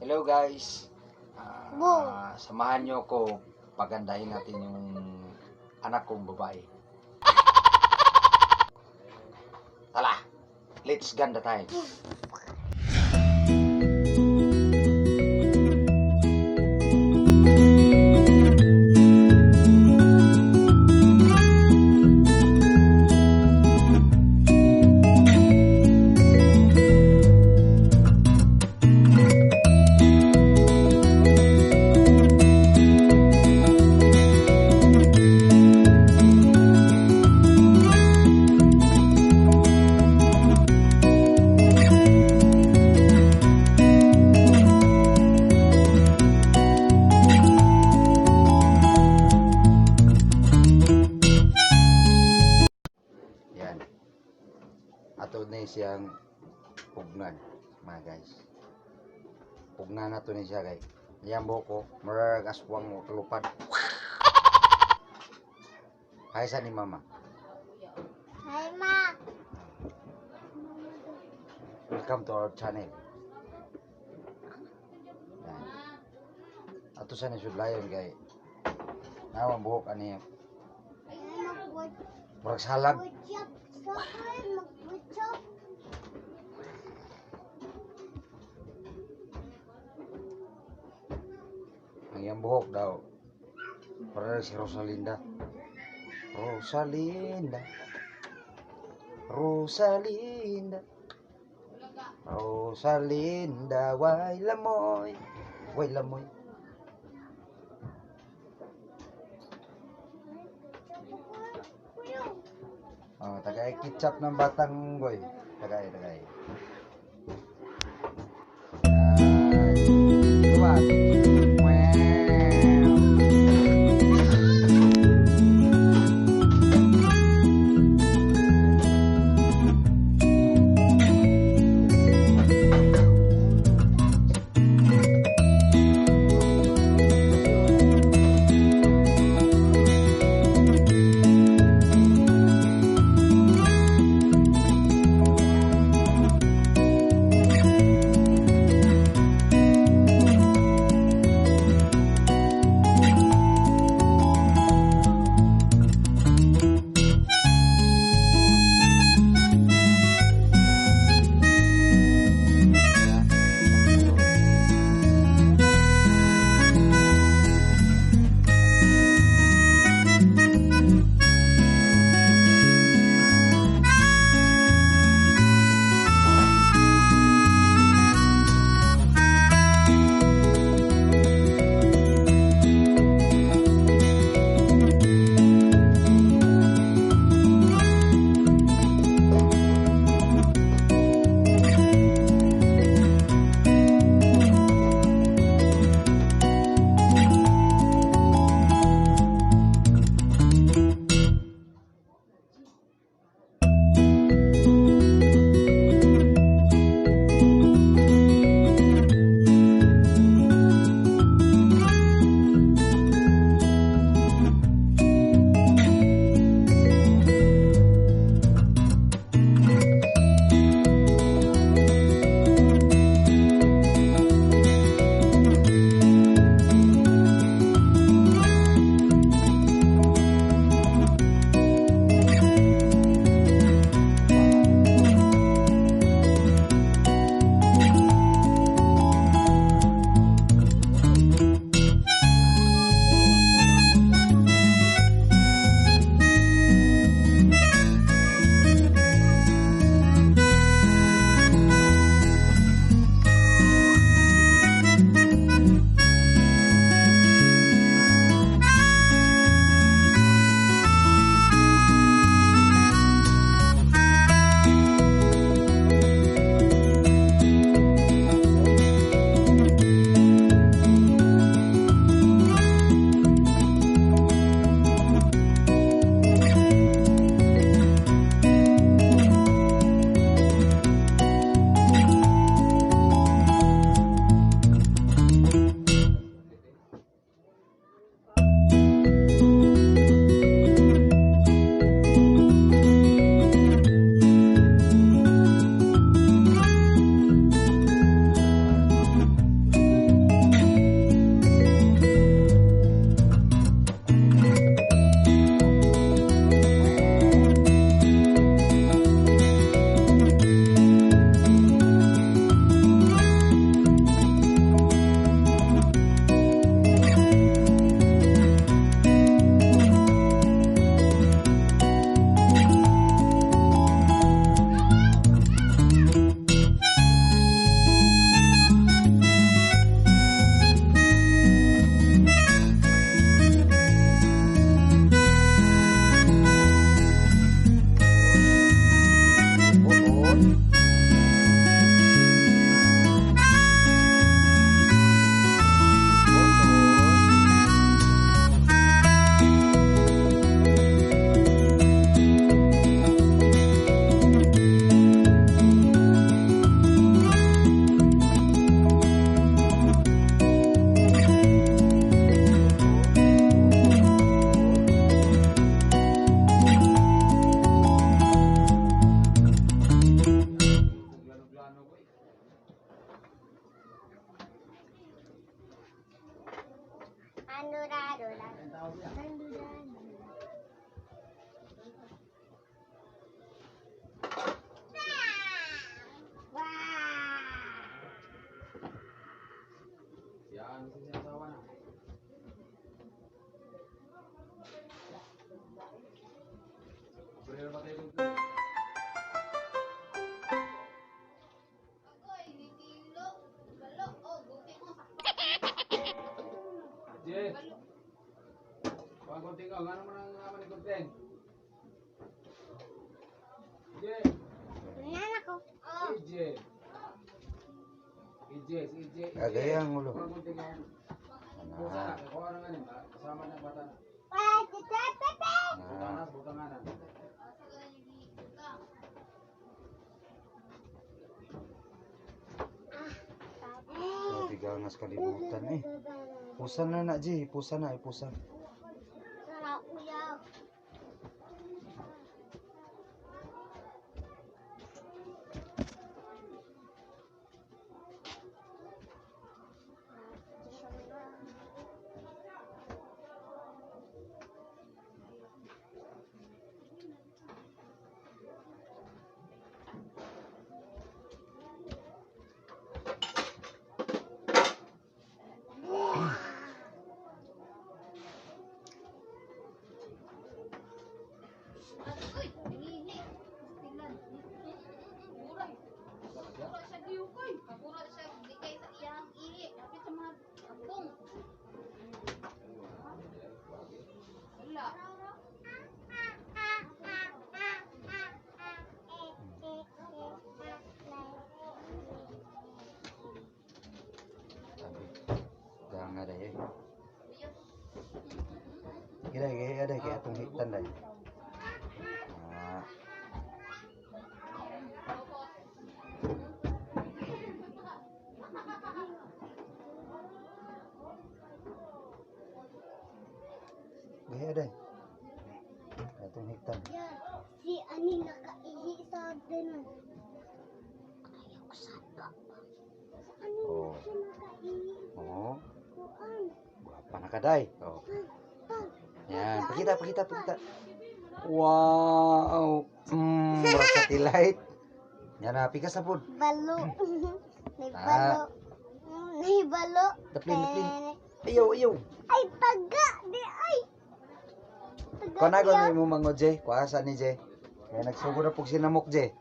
Hello guys. Wow. Samahan nyo ko, pagandahin natin yung anak kong babae. Tala, let's ganda time. Yan. Ato na siyang pugnan, mga guys. Pugnan na to ni siya kay. Yan buko, murag aswang mo kalupad. Hi sa ni mama. Hi, Ma. Welcome to our channel. Yan. Ato sa ni sudlayon kay nawang buhok ani murag salag. Mag-chop. Mag-chop. Ang iyang buhok daw. Para si Rosalinda. Rosalinda. Rosalinda. Rosalinda, way lamoy. Way lamoy. Oh, tagay ketchup ng batang boy. Tagay, tagay. Yan. Diba? Wow. Dura, dura. Dan, dura, dura. Wow! Yan, siya asawa na. Pero ba tayo dito? Jay. Kuha konti ka, ngano man ang naman ni konti? Jay. Nana ko. Oh. EJ. EJ, si EJ. Kagaya ang ulo. Kuha konti ka. Busa Ana. na, kuha na nga ni, kasama na bata na. Wah, tete, pepe. Butang Ana. na, butang na. Grabe gangas kalibutan eh. Pusa na na, Jay. Pusa na, ipusa. Sarap uyaw. Sabi. Ganga day eh. Gila, gila, day. Kaya itong hitan day. Ah. Gaya day. Kaya itong hitan. Yan, si ani nakaihi sa ganun. Ayaw ko sa papa. Sa ani Oh. siya nakaihi sa Oo. kuan. Guwapa na ka day. Oh. Pag, Yan, pakita, pakita, pakita. Wow! Murag satellite. Yan na, pikas na po. Balo. May Ah. balo. May balo. Daplin, daplin. Eh, Ayaw, ayaw. Ay, taga! Di ay! Taga Kuha siya. ni mo mango, Jay. Kuha sa ni Jay. Kaya nagsugod na po sinamok, Jay.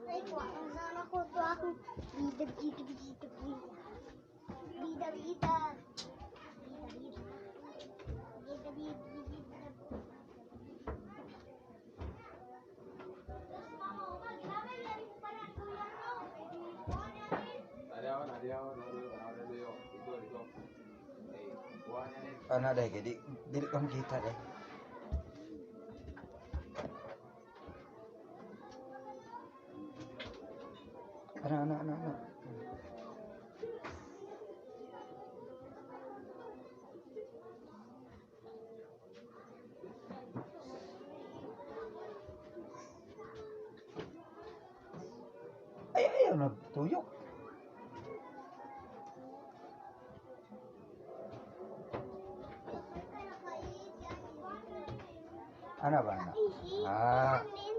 Ay, kuha. Ang sana ko to akong bida, bida, bida, bida. Bida, bida. Bida, bida. Bida, bida, bida. Adiyaw, adiyaw, adiyaw, adiyaw. Dito, dito. Eh, kuha niya ni. Ana day, kay di, dili ka makita day. Ana, ana, ana, ana. Ay, ayaw na tuyok. Ana ba, ana? Ah.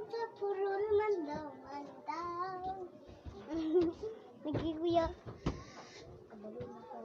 Sa puro naman daw, man daw. Nagkikuya. Kabalo na ko.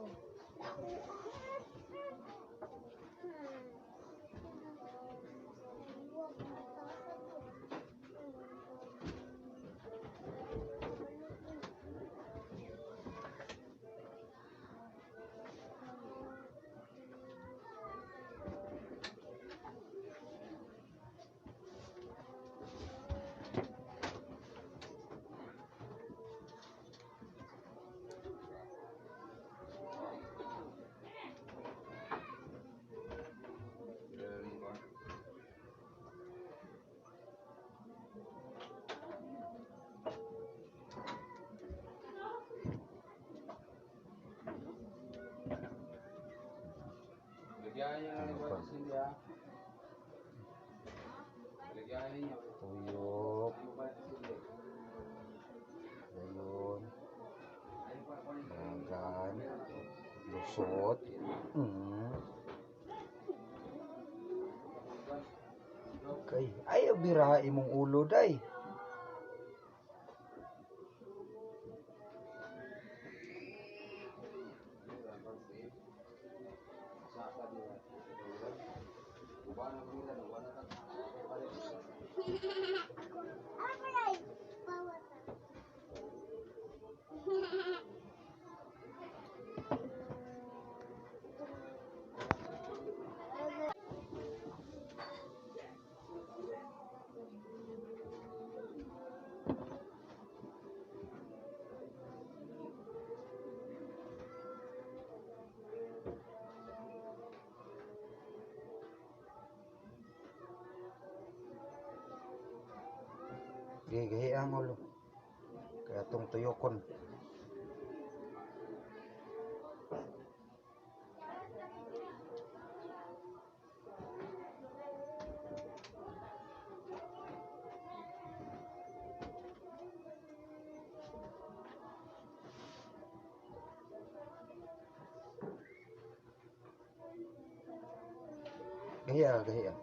Lagyan niya ng Ano pa? Cindy, ah. Lagyan niya. Tuyok. Ano ba, Cindy? Ayun. Ayun pa, kuha niya. Dagan. Kusot. Okay. Ay, biraha imong ulo, day. Ako, bawat. Gigahi ang ulo. Kaya itong tuyokon. Gahiya, gahiya.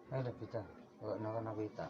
Ay, napita. Wala na ka nakita.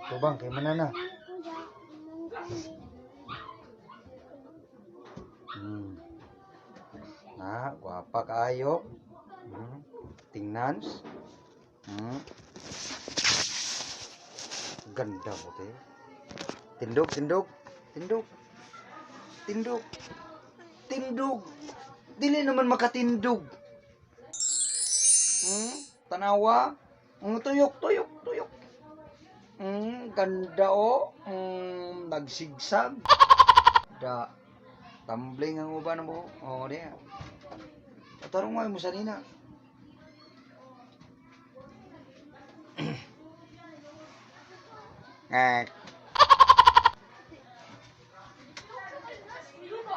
Tubang kay manana. Na, gwapa kaayo. Tingnan. Ganda mo te. Tindog, tindog, tindog. Tindog. Tindog. Dili naman makatindog. Tanawa. Tuyok, tuyok, tuyok. Ganda oh. Nagsigsag. Da. Tumbling ang uban mo. Oh, di. Tarong mo sa nina. Eh.